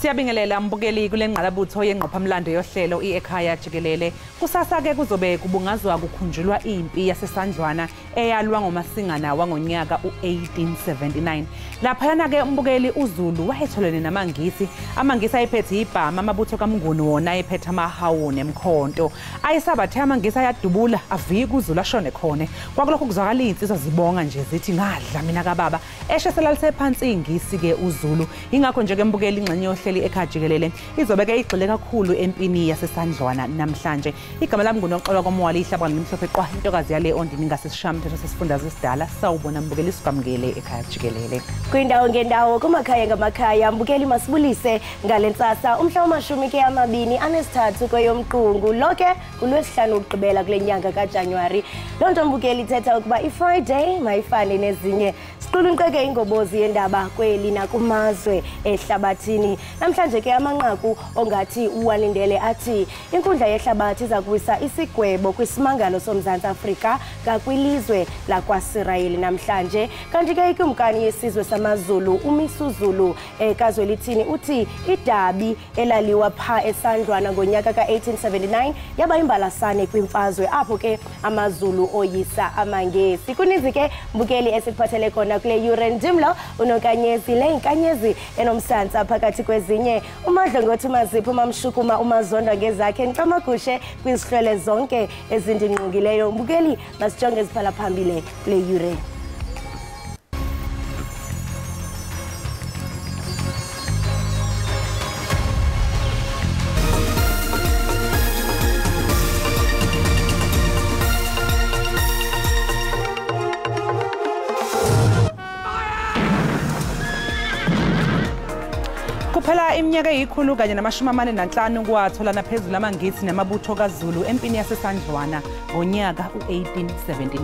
Siyabingelela mbukeli kule ngqalabutho yengqophamlando yohlelo iEkhaya Jikelele. Kusasa ke kuzobe kubungazwa kukhunjulwa impi yaseSandlwana eyalwa ngoMasingana wangonyaka u1879. Laphayana ke umbukeli uZulu wayetholene namaNgisi. AmaNgisi ayephethe ibhama, amabutho kaMnguni wona ayephethe amahawu nemkhonto. Ayesabathe amaNgisi ayadubula avika uZulu ashone khona. Kwakulokho kuzwakala insizwa zibonga nje zithi ngadla mina kababa. Eshe selalise phansi iNgisi ke uZulu. Ingakho nje ke mbukeli ingxenye yohlelo ekhaya jikelele izobeke igxile kakhulu empini yaseSandlwana namhlanje. Igama lami nguNoxolo kwaMwali ihlabana limhlophe qwa intokazi yale ondini ngasesishamthetho sesifundazwe esidala. Sawubona mbukeli, sikwamukele ekhaya jikelele. Kwindawo ngendawo, kumakhaya ngamakhaya, mbukeli masibulise ngale ntsasa umhla wama-23 kweyoMqungu loke kulwesihlanu ukugqibela kule nyanga kaJanuwari. Loo nto mbukeli ithetha ukuba iFriday mayifane nezinye. Siqulunqeke ingobozi yendaba kweli nakumazwe ehlabathini. Namhlanje ke amanqaku ongathi uwalindele athi inkundla yehlabathi iza kuwisa isigwebo kwisimangalo soMzantsi Afrika ngakwilizwe lakwaSirayeli namhlanje. Kanti ke ikumkani yesizwe samaZulu uMisuzulu kaZwelithini uthi idabi elaliwa pha eSandlwana ngonyaka ka-1879 yaba imbalasane kwimfazwe apho ke amaZulu oyisa amaNgesi. Kuninzi ke mbukeli esikuphathele khona kule yure. Ndimlo uNonkanyezi le inkanyezi enomsantsa phakathi kwezinye. UMadlongothi uMazipho uMamshukuma uMazondwa ngezakhe ncamagushe kwizihlwele zonke ezindingqongileyo. Mbukeli masijonge eziphala phambili kule yure. Kuphela iminyaka 145 kwatholana phezulu amaNgisi namabutho kaZulu empini yaseSandlwana ngonyaka u1879.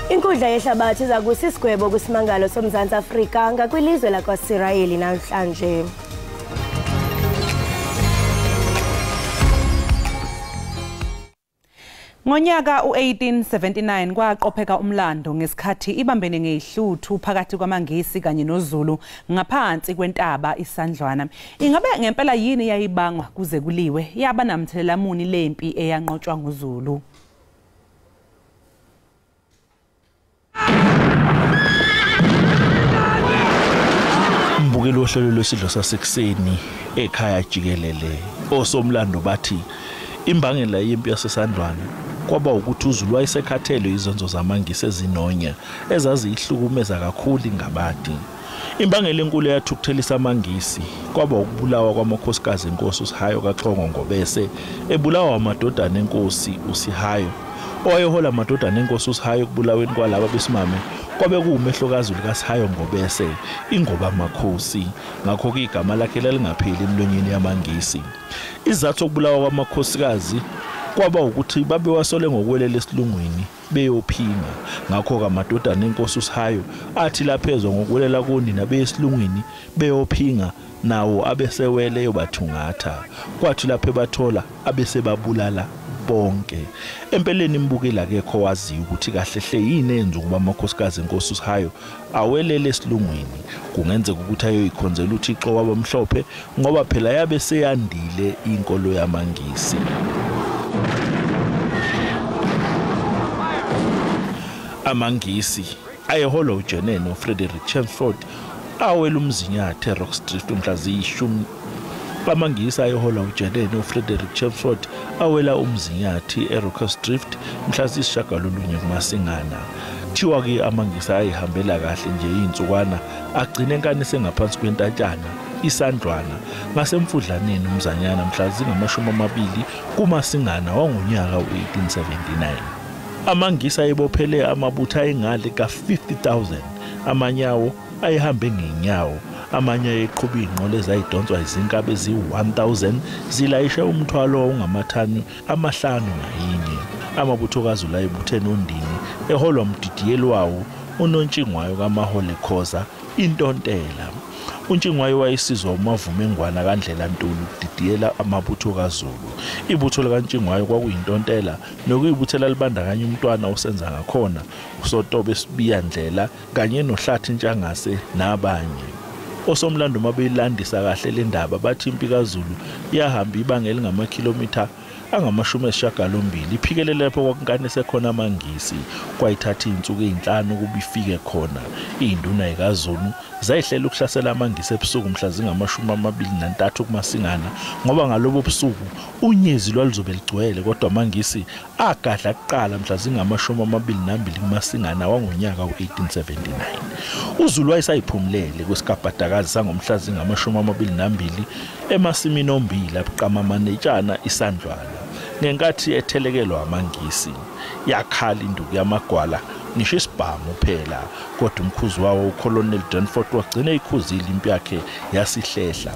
Inkundla yehlabathi iza kuwisa isigwebo kwisimangalo soMzantsi Afrika ngakwilizwe lakwaSirayeli namhlanje. Ngonyaka u1879 kwaqopheka umlando ngesikhathi ibambene ngezihluthu phakathi kwamaNgisi kanye noZulu ngaphansi kwentaba iSandlwana. Ingabe ngempela yini yayibangwa kuze kuliwe? Yaba namthelela muni lempi eyanqotshwa nguZulu? Mbukeli wohlelo lwesidlo sasekuseni ekhaya jikelele, osomlando bathi imbangela yempi yaseSandlwana kwaba ukuthi uZulu wayesekhathelwe izenzo zamaNgisi ezinonya ezaziyihlukumeza kakhulu ingabadi. Imbangela enkulu eyathukuthelisa amaNgisi kwaba ukubulawa kwamakhosikazi enkosi uSihayo kaXhongo Ngobese ebulawa amadodana enkosi uSihayo. Owayehola amadodana enkosi uSihayo ekubulaweni kwalaba besimame kwabe kuwumehlo kaZulu kaSihayo Ngobese, ingoba amakhosi, ngakho-ke igama lakhe lalingapheli emlonyeni yamaNgisi. Isizathu sokubulawa kwamakhosikazi kwaba ukuthi babewasole ngokwelela esilungwini beyophinga. Ngakho-ke amadodana enkosi uSihayo athi laphezwa ngokwelela konina beyesilungwini beyophinga, nawo abesewele yobathungatha. Kwathi lapho ebathola abesebabulala bonke. Empeleni imbukeli akekho waziyo ukuthi kahle hle yini enza ukuba amakhosikazi enkosi uSihayo awelele esilungwini. Kungenzeka ukuthi ayoyikhonzela uThixo wabamhlophe ngoba phela yabe seyandile inkolo yamaNgisi. AmaNgisi ayeholwa uJenene uFrederick Chelmsford awela uMzinyathi eRock Drift mhla ziyi-10. AmaNgisi ayeholwa uJenene uFrederick Chelmsford awela uMzinyathi eRock Drift mhla ziyi-9 kuMasingana. Kuthiwa-ke amaNgisi ayihambela kahle nje iy'nsukwana agcine enkanise ngaphansi kwentatshana iSandlwana ngasemfudlaneni uMzanyana mhla zingama-20 kuMasingana wangonyaka u-1879. AmaNgisi ayebophele amabutho ayengale ka-50,000, amanye awo ayehambe ngenyawo, amanye ayeqhuba iy'nqola ezayidonswa izinkabi eziyi-1000 zilayishe umthwalo owawungamathani 5 ngayinye. Amabutho kaZulu ayebuthene ondini eholwa umdidiyeli wawo uNontshingwayo kaMahole Khoza intontela. uNtshingwayo wayesizwa uMavumengwana kaNdlela Ntuli ukudidiyela amabutho kaZulu. Ibutho likaNtshingwayo kwakuyintontela nokuyibutho elalibandakanya umntwana uSenzangakhona, uSotobe Sibiya Ndlela kanye noHlathi Ntshangase nabanye. Osomlando mabeyilandisa kahle le ndaba bathi impi kaZulu yahamba ibanga elingamakhilomitha angama-80 iphikelele lapho kwakunkanise khona amaNgisi. Kwayithatha iy'nsuku ey'nhlanu ukuba ifike khona. Iy'nduna zikaZulu zayihlela ukuhlasela amaNgisi ebusuku mhla zingama-23 kuMasingana, ngoba ngalobo busuku unyezi lwaluzobe ligcwele, kodwa amaNgisi agadla kuqala mhla zingama-22 kuMasingana wangonyaka u-1879. UZulu wayesayiphumulele kwesikabhadakazi sangomhla zingama-22 emasimini ombila buqamamanetshana iSandlwana. Ngenkathi ethelekelwa amaNgisi yakhala induku yamagwala ngisho isibhamu phela, kodwa umkhuzi wawo uColonel Danforth wagcina ikhuzile impi yakhe yasihlehla.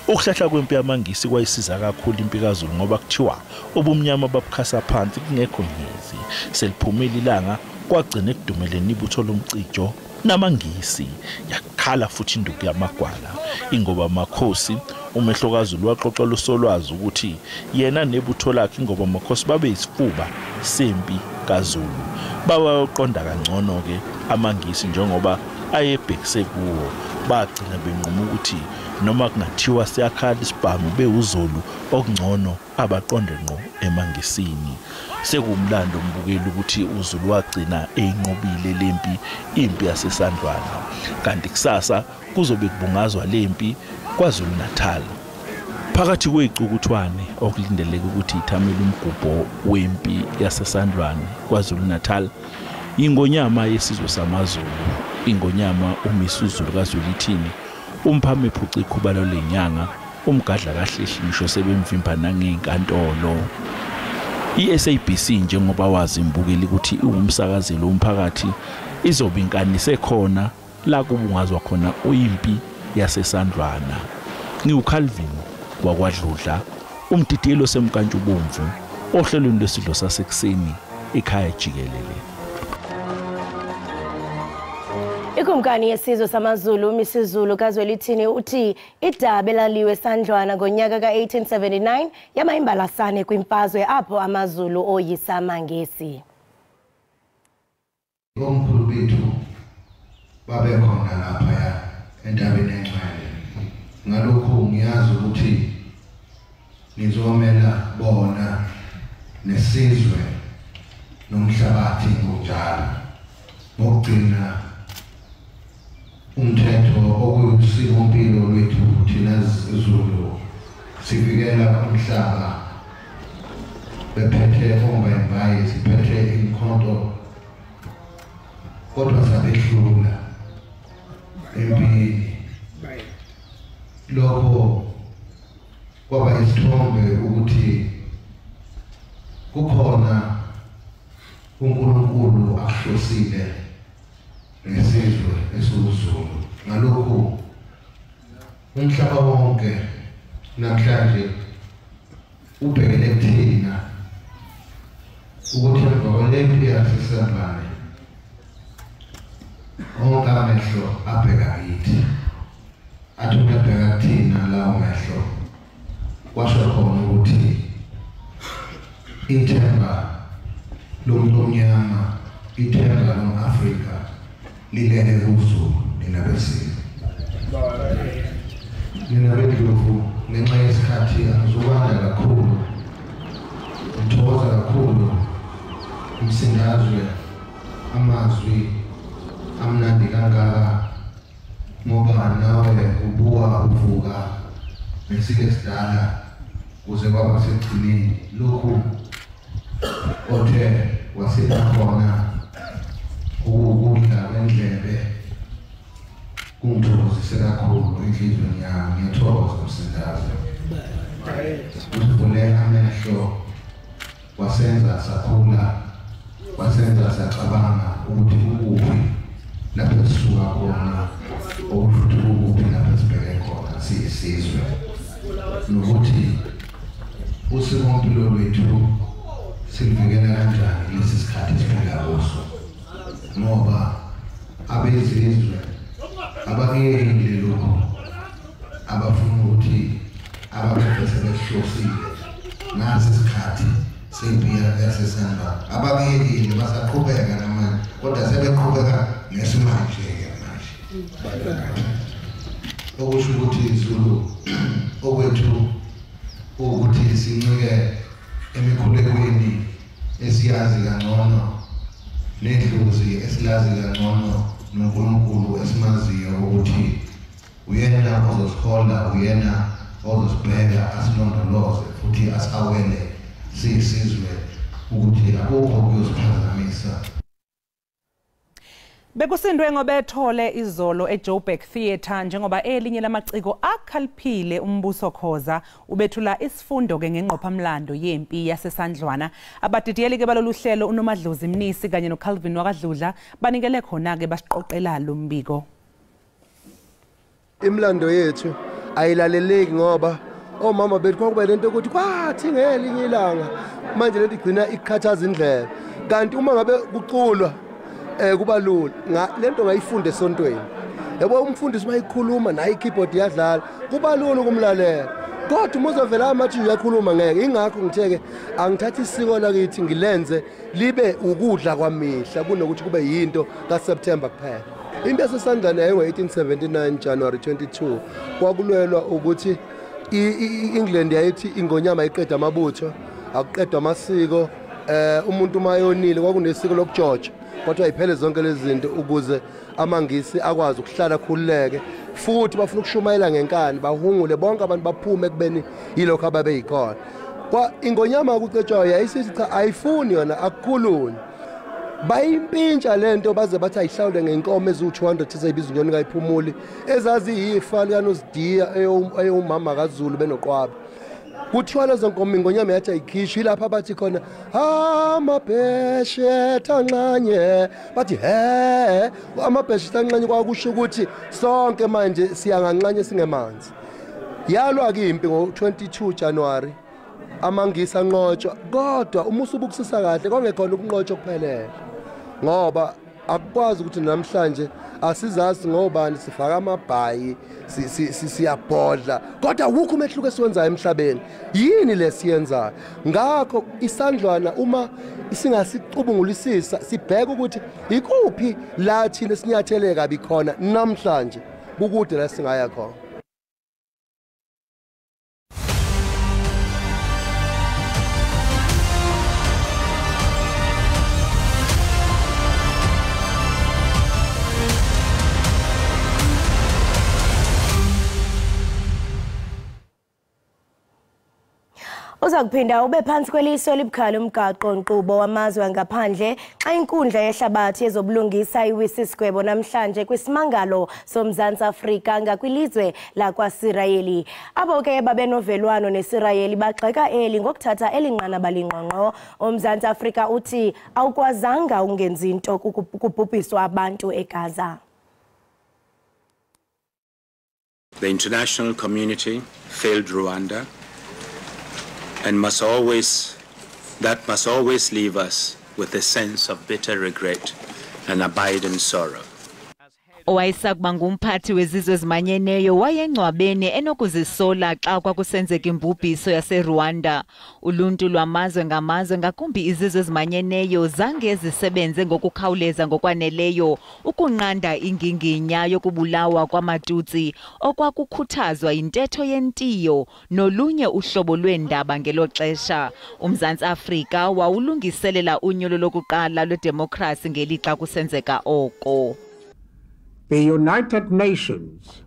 Ukuhlehla kwempi yamaNgisi kwayisiza kakhulu impi kaZulu, ngoba kuthiwa ubumnyama babukhasa phansi kungekho nyezi. Seliphumile ilanga kwagcina ekudumeleni ibutho lomcijo namaNgisi. Yakhala futhi induku yamagwala. Ingoba makhosi uMehlo kaZulu waxoxa lusolwazi ukuthi yena nebutho lakhe ingoba makhosi babe isifuba sempi kaZulu. Bawayoqonda kangcono-ke amaNgisi njengoba ayebhekise kuwo. Bagcina benquma ukuthi noma kungathiwa siyakhala isibhamu bewuZulu, okungcono abaqonde ngqo emaNgisini. Sekuwumlando mbukeli ukuthi uZulu wagcina eyinqobile lempi, impi yaseSandlwana. Kanti kusasa kuzobe kubungazwa lempi KwaZulu Natal. Phakathi kwezicukuthwane okulindeleke ukuthi ithamele umgubho wempi yaseSandlwana KwaZulu Natal, ingonyama yesizwe samaZulu, ingonyama uMisuzulu kaZwelithini, umphame phuca ikhubalo lenyanga, umgadla kahlehli ngisho sebemvimba nangey'nkantolo. I-SABC njengoba wazi imbukeli ukuthi iwumsakazelo womphakathi, izobe inkanise khona la kubungazwa khona impi yaseSandlwana. NgiwuCalvin wakwaDludla, umdidiyelo semkantshubomvu ohlelweni lwesidlo sasekuseni ekhaya jikelele. Ikumkani yesizwe samaZulu uMisuzulu kaZwelithini uthi idabi elaliwe Sandlwana ngonyaka ka-1879 yaba imbalasane kwimfazwe apho amaZulu oyisa amaNgisi. Omkhulu bethu babekhona lapha entabeni engcwele. Ngalokho ngiyazi ukuthi nizomela bona nesizwe nomhlabathi ngokunjalo, ngokugcina umthetho okuyisikompilo lwethu thina Zulu. Sivikela umhlaba bephethe ombayimbayi, siphethe imikhonto, kodwa sabehlula empini. Lokho kwaba isithombe ukuthi kukhona uNkulunkulu akuhlosile ngesizwe esiwuZulu. Ngalokhu umhlaba wonke namhlanje ubhekele kuthina ukuthi emva kwalempi yaseSandlwana onke amehlo abheka kithi, athi uyabheka kuthina lawo mehlo, kwasho khona ukuthi ithemba lomuntu omnyama, ithemba lomAfrika lilele kuZulu. Nina besizwe, nina beNdlovu, ngenxa yesikhathi angizukwanda kakhulu. Ngithokoza kakhulu umsindazwe, amazwi amnandi kangaka, ngoba nawe ubuka uvuka nesike esidala kuze kwaba sekugcineni. Lokhu othe wasipha khona ukudla kwendlebe kungithokozise kakhulu enhliziyweni yami. Ngiyathokoza msindazwe, usivule amehlo wasenza sakhula, wasenza sacabanga ukuthi kukuphi lapho sisuka khona, okufuthi kukuphi lapho sibheke khona siyisizwe, nokuthi usikompilo lwethu silivikela kanjani kulesi sikhathi esiphila kuso, ngoba abezizwe abakuyekile lokhu. abafuna ukuthi ababevese behlosile ngasi isikhathi sempi yaseSandlwana abakuyekile basaqhubeka namanje kodwa sebeqhubeka ngesimanje-ke manje okusho ukuthi Zulu okwethu ukuthi sincike emikhulekweni esiyazi kangcono nedlozi esilazi kangcono noNkulunkulu esimaziyo ukuthi uyena ozosihola, uyena ozosibheka asilondoloze futhi asawele siyisizwe ukuthi akukho kuyosiphazamisa. Bekusindwe ngobethole izolo eJoburg Theatre njengoba elinye lamaciko akhaliphile uMbuso Khoza ubethula isifundo ke ngengqophamlando yempi yaseSandlwana. Abadidiyeli ke balolu hlelo uNomadlozi Mnisi kanye noCalvin wakaDludla banikele khona ke basiqoqela lo mbiko. Imlando yethu ayilaleleki ngoba omama bethu kwakuba lento ukuthi kwathi ngelinye ilanga manje lento igcina ikhathaza indlela, kanti uma ngabe kuculwa kuba lula lento ngayifunda esontweni. Yabo umfundisi mayikhuluma naye i-keyboard iyadlala, kuba lula ukumlalela. Kodwa uma uzovela amathi uyakhuluma ngeke. Ingakho ngitheke angithatha isiko lakithi ngilenze libe ukudla kwamihla kunokuthi kube yinto kaSeptember kuphela. Impi yaseSandlwana yayi-1879 January 22 kwakulwelwa ukuthi i-England yayithi ingonyama iqeda amabutho, akuqedwa amasiko, umuntu mayonile kwakunesiko lokujoja. Kodwa ayiphele zonke lezi zinto ukuze amaNgisi akwazi ukuhlala khululeke, futhi bafuna ukushumayela ngenkani bahungule bonke abantu baphume ekubeni yilokho ababeyikhona. Kwa ingonyama kucetshwayo yayisithi cha ayifuni yona, akukhulunywa. Bayimpintsha lento baze bathi ayihlawule ngenkomo eziwu-200 ezayibizwa inyoni kayiphumuli ezaziyifa likaNozidiya eyomama kaZulu benoqwaba. Kuthiwa lezo nkomo ingonyama yathi ayikhishwe, ilapha bathi khona amabheshe thanxanye, bathi he amabheshe thanxanye, kwakusho ukuthi sonke manje siyanganxanye singemanzi. Yalwa-ke impi ngo-22 January, amaNgisi anqotshwa, kodwa uma usubukisisa kahle kwangekhona ukunqotshwa kuphelele, ngoba akukwazi ukuthi namhlanje asizazi ngobani sifaka amabhayi siyabhodla, kodwa awukho umehluko esiwenzayo emhlabeni. Yini lesiyenzayo? Ngakho iSandlwana uma singasicubungulisisa sibheke ukuthi ikuphi la thina sinyathele kabi khona namhlanje, kukude la singaya khona. Uza kuphinda ube phansi kweliso elibukhali umgaqo-nkqubo wamazwe angaphandle xa inkundla yehlabathi yezobulungisa iwisa isigwebo namhlanje kwisimangalo soMzantsi Afrika ngakwilizwe lakwaSirayeli. Abo ke babenovelwano neSirayeli bagxeka eli ngokuthatha eli nqanaba lingqongqo. UMzantsi Afrika uthi awukwazanga ungenzi into kubhubhiswa abantu eGaza. The international community failed Rwanda and must always leave us with a sense of bitter regret and abiding sorrow. Owayesakuba ngumphathi wezizwe ezimanyeneyo wayengcwabeni enokuzisola xa kwakusenzeka imbubhiso yaseRwanda. Uluntu lwamazwe ngamazwe, ngakumbi izizwe ezimanyeneyo, zange zisebenze ngokukhawuleza ngokwaneleyo ukunqanda inginginya yokubulawa kwamaTutsi okwakukhuthazwa yintetho yentiyo nolunye uhlobo lweendaba ngelo xesha. UMzantsi Afrika wawulungiselela unyulo lokuqala lwedemokhrasi ngelixa kusenzeka oko. The United Nations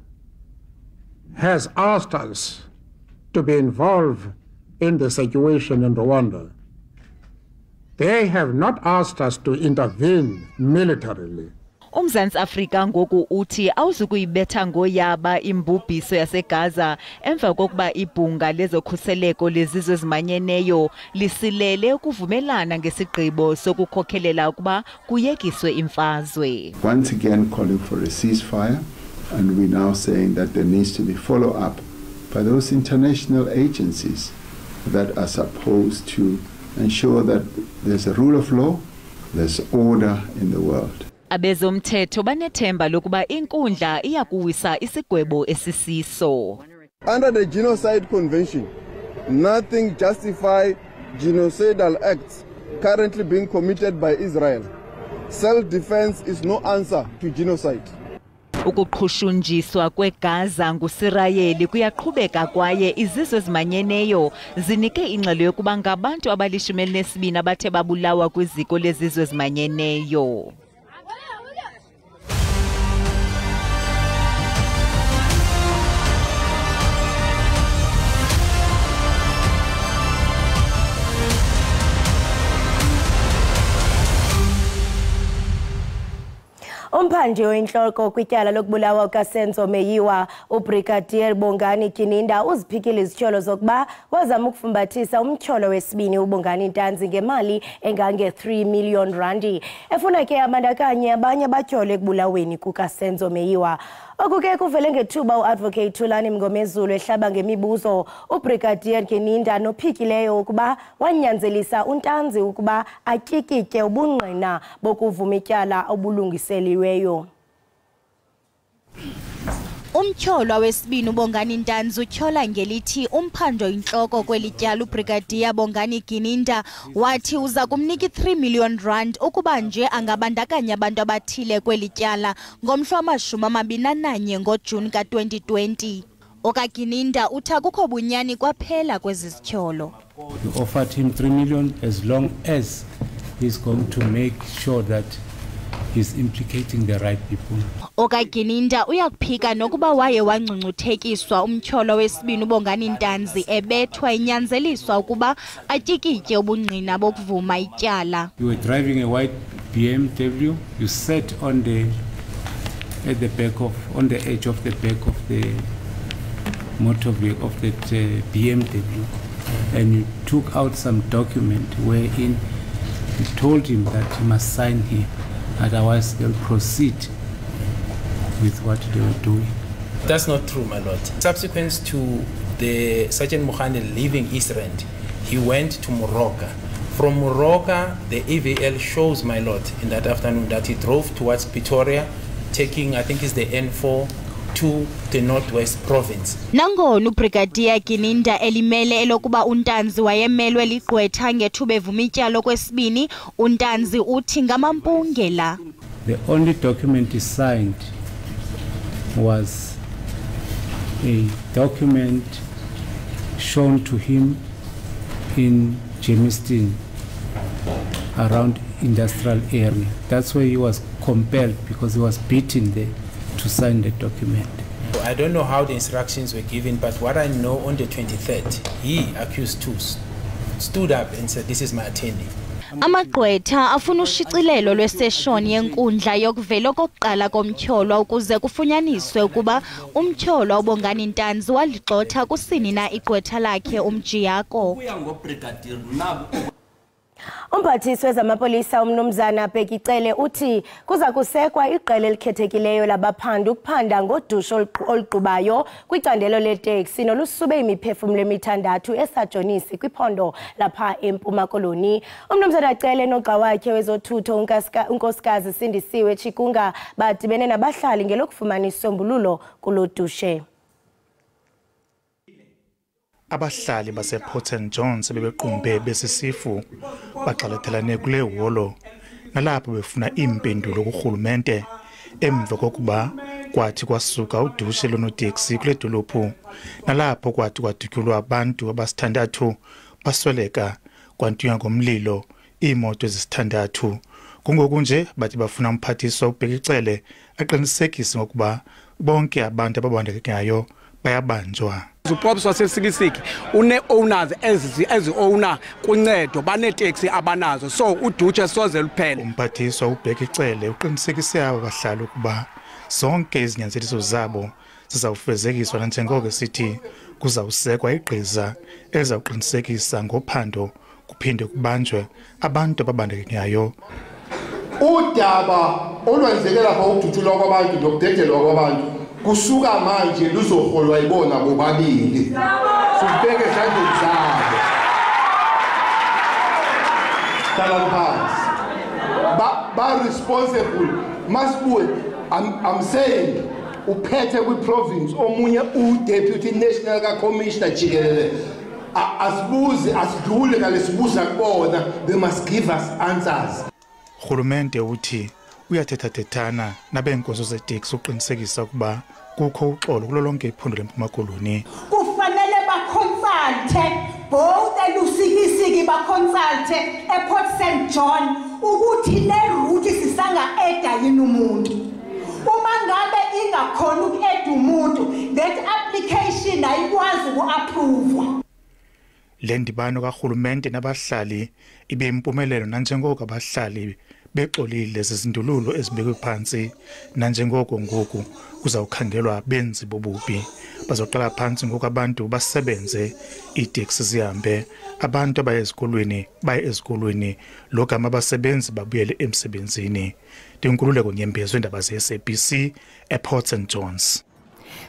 has asked us to be involved in the situation in Rwanda. They have not asked us to intervene militarily. UMzantsi Afrika ngoku uthi awuzukuyibetha ngoyaba imbubhiso yaseGaza emva kokuba ibhunga lezokhuseleko lezizwe ezimanyeneyo lisilele ukuvumelana ngesigqibo sokukhokhelela ukuba kuyekiswe imfazwe. Once again calling for a ceasefire, and we're now saying that there needs to be follow-up by those international agencies that are supposed to ensure that there's a rule of law, there's order in the world. Abezomthetho banethemba lokuba inkundla iyakuwisa isigwebo esisiso. Under the Genocide Convention, nothing justifies genocidal acts currently being committed by Israel. Self-defense is no answer to genocide. Ukuqhushunjiswa kweGaza nguSirayeli kuyaqhubeka kwaye izizwe ezimanyeneyo zinike ingxelo yokuba ngabantu abali-12 abathe babulawa kwiziko lezizwe ezimanyeneyo. Umphandi oyinhloko kwityala lokubulawa kukaSenzo Meyiwa, uBrigadier Bongani Gininda uziphikile izityholo zokuba wazama ukufumbathisa umtyholo wesibini uBongani Ntanzi ngemali engange-3 million randi. Efuna ke abandakanye abanye abatyholo ekubulaweni kukaSenzo Meyiwa. Oku ke kuvele ngethuba uAdvocate Thulani Mngomezulu ehlaba ngemibuzo uBrigadier Gininda nophikileyo ukuba wanyanzelisa uNtanzi ukuba atyikitye ubungqina bokuvuma ityala obulungiseliweyo. Umtyholwa wesibini uBongani Ntanzi utyhola ngelithi umphando intloko kweli tyala uBrigadier Bongani Gininda wathi uza kumnika i-3 million rand ukuba nje angabandakanya abantu abathile kweli tyala ngomhla wama-21 ngoJuni ka-2020. OkaGininda uthi akukho bunyani kwaphela kwezi zityholo. We offered him 3 million as long as he's going to make sure that he's implicating the right people. OkaGininda uyakuphika nokuba waye wangcungcuthekiswa umtyholo wesibini uBongani Ntanzi ebethwa inyanzeliswa ukuba atyikitye ubungqina bokuvuma ityala. You were driving a white BMW. You sat on the at the back of on the edge of the back of the motor vehicle of that BMW, and you took out some document wherein you told him that he must sign here, otherwise they'll proceed with what they were doing. That's not true, my lord. Subsequent to the Sergeant Mohane leaving East Rand, he went to Moroka. From Moroka, the EVL shows, my lord, in that afternoon that he drove towards Pretoria, taking, I think it's the N4, to the Northwest Province. Nangona uBrigadier Gininda elimele elokuba uNtanzi wayemelwe ligqwetha ngethuba evuma ityala okwesibini, uNtanzi uthi ngamampunge la. The only document he signed was a document shown to him in Germiston around industrial area. That's where he was compelled because he was beaten there to sign the document. I don't know how the instructions were given, but what I know, on the 23rd, he, accused two, stood up and said, "This is my attorney." Amagqwetha afuna ushicilelo lweseshoni yenkundla yokuvela okokuqala komtyholwa ukuze kufunyaniswe ukuba umtyholwa uBongani Ntanzi waligxotha kusini na igqwetha lakhe uMjiyako. Umphathiswa wezamapolisa umnumzana Bheki Cele uthi kuza kusekwa iqela elikhethekileyo labaphandi ukuphanda ngodusho oluqubayo kwicandelo leteksi nolusube imiphefumlo emithandathu eSajonisi kwiphondo lapha eMpuma Koloni. Umnumzana Cele nogxa wakhe wezothutho unkosikazi Sindisiwe Chikunga badibene nabahlali ngelokufumana isombululo kulodushe. Abahlali basePort St Johns bebequmbe besisifu baxalathelane kule holo nalapho befuna iimpendulo kurhulumente emva kokuba kwathi kwasuka udushe lonoteksi kule dolophu nalapho kwathi kwadutyulwa abantu abasithandathu basweleka kwantunywa ngomlilo iimoto ezisithandathu. Kungoku nje bathi bafuna umphathiswa uBheki Cele aqinisekise ngokuba bonke abantu ababandakanyekayo bayabanjwa. UPops waseSikisiki une-owners ezi-owner kuncedo baneeteksi abanazo, so udutshe soze luphele. Umphathiswa uBheki Cele uqinisekise aba bahlali ukuba zonke izinyanzeliso zabo zizawufezekiswa nanjengoko sithi kuzawusekwa igqiza elizawuqinisekisa ngophando kuphinde kubanjwe abantu ababandakanyekayo. Udaba olwenzeke lapha ukudutshulwa kwabantu nokudedelwa kwabantu kusuka manje luzoholwa ibona bobabili. Sibheke ezandleni zabo. Hlalani phansi. Ba responsible. Masibuye. I'm saying uphethe kwi-province, omunye u-deputy national ka-commissioner jikelele. Asibuze, asidlule ngalesibuza kubona, they must give us answers. Urhulumente uthi uyathethathethana nabeenkonzo zeteksi uqinisekisa ukuba kukho uxolo kulo lonke iphondo leMpuma Koloni. Kufanele baconsulte both eLusikisiki, baconsulte ePort St John ukuthi le route sisanga-eda yini umuntu. Uma ngabe ingakhona uku-eda umuntu, that application ayikwazi uku-approvwa. Le ndibano karhulumente nabahlali ibe impumelelo nanjengoko abahlali bexolile zizindululo ezibekwe phantsi, nanjengoko ngoku kuzawukhangelwa benzi bobubi. Bazoqala phantsi ngoku abantu basebenze, iiteksi zihambe, abantu abaye ezikolweni baye ezikolweni, logama abasebenzi babuyele emsebenzini. Ndinkululeko Nyembezi, indaba ze-SABC ePort St Johns.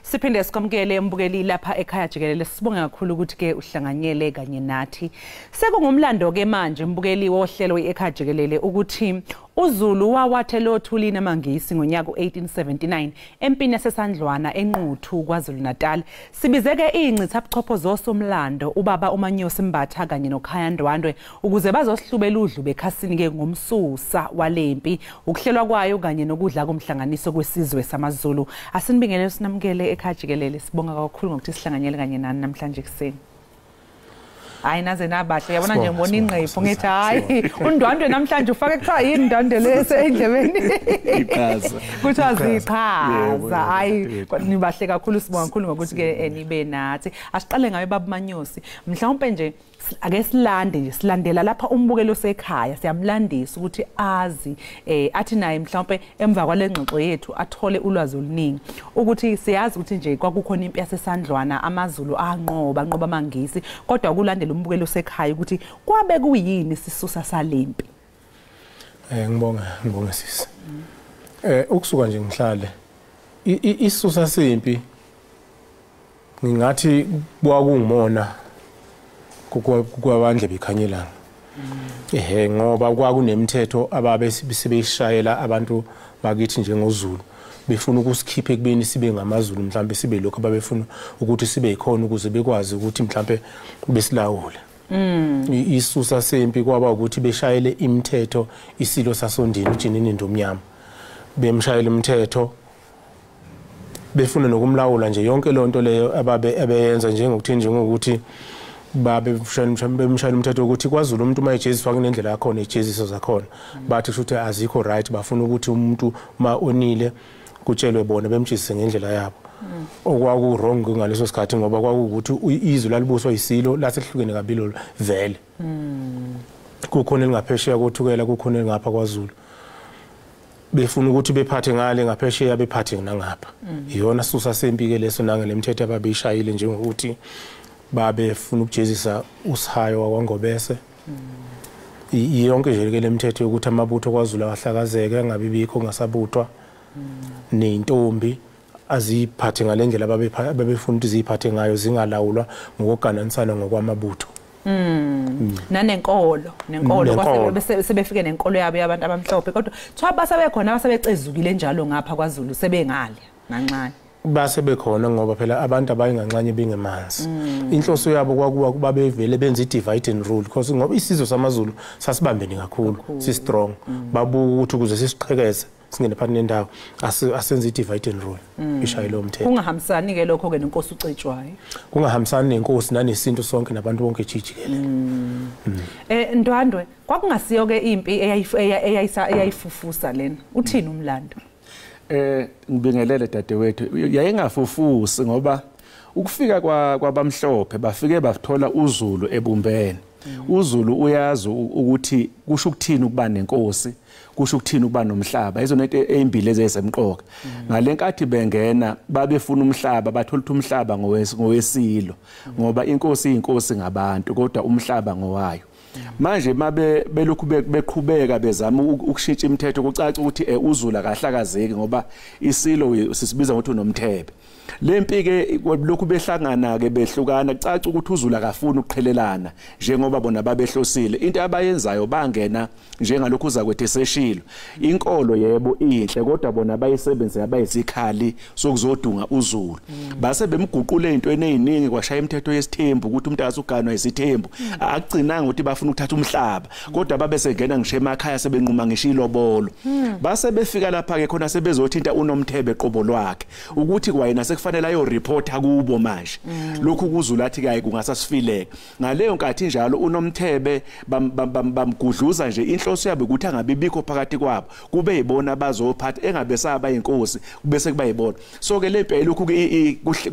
Siphinde sikwamukele mbukeli lapha ekhaya jikelele. Sibonge kakhulu ukuthi ke uhlanganyele kanye nathi. Sekungumlando ke manje mbukeli wohlelo ekhaya jikelele ukuthi uZulu wawathela othulini amaNgisi ngonyaka 1879 empini yaseSandlwana eNquthu KwaZulu Natal. Sibizeke ingcithabuchopho zosomlando ubaba uManyosi Mbatha kanye noKhaya Ndwandwe ukuze bazosihlubela udlu bekhasini ke ngomsusa walempi, ukuhlelwa kwayo kanye nokudla komhlanganiso kwesizwe samaZulu. Asinibingelele sinamukele ekhaya jikelele. Sibonga kakhulu ngokuthi sihlanganyele kanye nani namhlanje ekuseni. Hayi naze nabahle, yabona nje ngibona ingqephu ngithi hayi uNdwandwe namhlanje ufake kuthiwa yini Ndwandwe lese endlebeni, iqhaza kuthiwa ziqhaza. Hayi nibahle kakhulu, sibonga kakhulu ngokuthi ke nibe nathi. Asiqale ngawe baba Manyosi, mhlawumbe nje ake silande nje silandela lapha umbukelo osekhaya, siyamlandisa ukuthi azi athi naye mhlawumbe emva kwale ngxoxo yethu athole ulwazi oluningi ukuthi siyazi ukuthi nje kwakukhona impi yaseSandlwana, amaZulu anqoba anqoba amaNgisi, kodwa kulandela umbukelo osekhaya ukuthi kwabe kuyini isisusa salempi. Ngibonga sisi. Ukusuka nje ngihlale isisusa sempi ngingathi kwakungumona kwabandle bekhanyelanga. Ehe, ngoba kwakunemithetho ababe sebeyishayela abantu bakithi njengoZulu, befuna ukusikhipha ekubeni sibe ngamaZulu, mhlambe sibe lokho ababefuna ukuthi sibe yikhona ukuze bekwazi ukuthi mhlambe besilawule. Isusa sempi kwaba ukuthi beshayele imithetho isilo sasondini uJinini Ndomnyama, bemshayela imithetho befuna nokumlawula nje yonke lonto leyo ababe abeyenza njengokuthi njengokuthi babe bemshayela umthetho ukuthi kwaZulu umuntu uma ejeziswa kunendlela yakhona ijeziso zakhona, bathi kusho ukuthi azikho right, bafuna ukuthi umuntu uma onile kutshelwe bona bemjizise ngendlela yabo. Okwaku wrong ngaleso sikhathi ngoba kwakuwukuthi izwe lalibuswa isilo lasehlukene kabili vele. Kukhona elingaphesheya koThukela, kukhona elingapha kwaZulu. Befuna ukuthi bephathe ngale ngaphesheya bephathe nangapha. Iyona susa sempi ke leso nangelemthetho ababeyishayile njengokuthi babefuna ukujezisa uSihayo wakwaNgobese. Yonke nje ke lemithetho yokuthi amabutho kwaZulu ahlakazeke angabi bikho ngasabuthwa nentombi aziphathe ngalendlela ababefuna ukuthi ziphathe ngayo, zingalawulwa ngokugananisana ngokwamabutho. Nanenkolo, nenkolo kwase sebefike nenkolo yabo yabantu abamhlophe, kodwa kuthiwa basebekhona abasebecezukile njalo ngapha kwaZulu sebengale nganxanye. Base bekhona ngoba phela abantu abayinganxanye bengemanzi. Inhloso yabo kwakuba kuba bevele benza i-divide and rule because ngoba isizwe samaZulu sasibambene kakhulu, si strong. Babuka ukuthi ukuze sisiqhekeze singene phakathi nendawo asenze i-divide and rule, ishaye lo mthetho. Kungahambisani ke lokho ke nenkosi uCetshwayo. Kungahambisani nenkosi nanesintu sonke nabantu bonke jikelele. Ndwandwe, kwakungasiyo ke impi eyayifufusa lena. Uthini umlando? Ngibingelele dadewethu, yayingafufusi ngoba ukufika kwabamhlophe bafike bathola uZulu ebumbene. uZulu uyazi ukuthi kusho ukuthini ukuba nenkosi, kusho ukuthini ukuba nomhlaba, izona into ezimbili ezisemqoka. Ngalenkathi bengena babefuna umhlaba, bathola ukuthi umhlaba ngowesilo ngoba inkosi iyinkosi ngabantu kodwa umhlaba ngowayo. Manje mabe belokhu beqhubeka bezama ukushintsha imithetho, kucaca ukuthi uZulu akahlakazeki ngoba isilo sisibiza ngokuthi uNomthebe. Lempi ke lokhu behlangana ke behlukana, kucaca ukuthi uZulu akafuni ukuqhelelana njengoba bona babehlosile. Into abayenzayo bangena njengalokhu uzakwethu eseshilo, inkolo yebo inhle kodwa bona bayisebenzisa abayisikhali sokuzodunga uZulu. Base bemguqule ezintweni eziningi, kwashaya imithetho yesithembu ukuthi umuntu asuganwa isithembu. Akugcinanga ukuthi bafuna ukuthatha umhlaba, kodwa babe sengena ngisho emakhaya sebenquma ngisho ilobolo. Base befika lapha ke khona sebezothinta uNomthebe qobo lwakhe ukuthi kwayena sekufanele ayoreporta kubo manje. Lokhu kuZulu athi kayi kungasasifileka. Ngaleyo nkathi njalo uNomthebe bamgudluza nje, inhloso yabo ukuthi angabibikho phakathi kwabo, kube yibona bazophatha engabe saba inkosi, bese kuba yibona. So ke lempi lokhu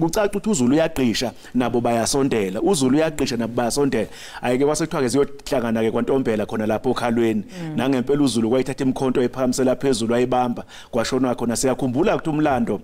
kucaca ukuthi uZulu uyagqisha nabo bayasondela, uZulu uyagqisha nabo bayasondela. Ayike kwasekuthiwa ke siyohlangana ke kwaNtombela khona lapho okhalweni. Nangempela uZulu kwayithatha imikhonto ephakamisela phezulu ayibamba kwashonwa khona. Siyakhumbula ukuthi umlando